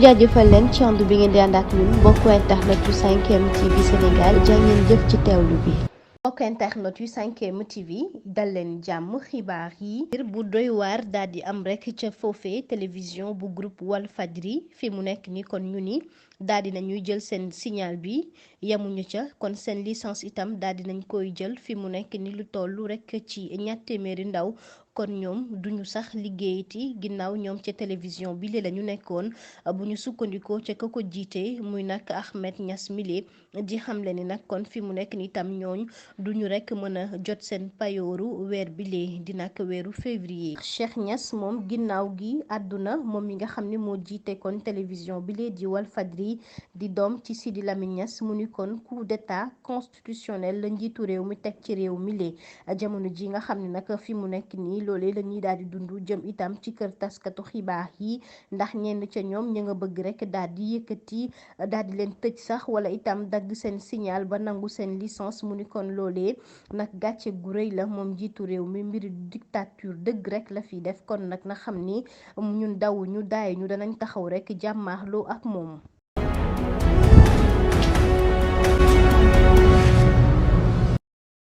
jaajëfal leen ci ànd bi ngeen di ànd ak ñun mbokku internet yu 5M TV Sénégal jaa ngeen jëf ci teewlu bi. mbokk internet yu 5M TV dal leen jàmm xibaar yi ngir bu doy waar daal di am rek ca foofee télévision bu groupe Walfadjri fi mu nekk ni kon ñu ni daal di nañuy jël seen signal bi yemuñu ca kon seen licence itam daal di nañ koy jël fi mu nekk ni lu tollu rek ci ñatt téeméeri ndaw kon ñoom duñu sax liggéeyati ginnaaw ñoom ca télévision bi li la ñu nekkoon bu ñu sukkandikoo ca ka ko jiite muy nag Ahmed Niass Milé di xamle ni nag kon fi mu nekk ni itam ñooñ duñu rek mën a jot seen payooru weer bi lee di nag weeru février. Cheikh Niass moom ginnaaw gi àdduna moom mi nga xam ne moo jiite kon télévision bi lee di Walfadjri di doom ci Sidi Lamine Niass mu ni kon coup d'état constitutionnel la njiitu réew mi teg ci réew mi lee jamono ji nga xam ne nag fi mu nekk nii loolee la ñuy daal di dund jëm itam ci kër taskatu xibaar yi ndax ñenn ca ñoom ñu nga bëgg rek daal di yëkkati daal di leen tëj sax wala itam dagg seen signal ba nangu seen licence mu ni kon loolee nag gàcce gu rëy la moom jiitu réew mi mbiri dictature dëgg rek la fi def kon nag na xam ni ñun daw ñu daay ñu danañ taxaw rek jàmmaarloo ak moom.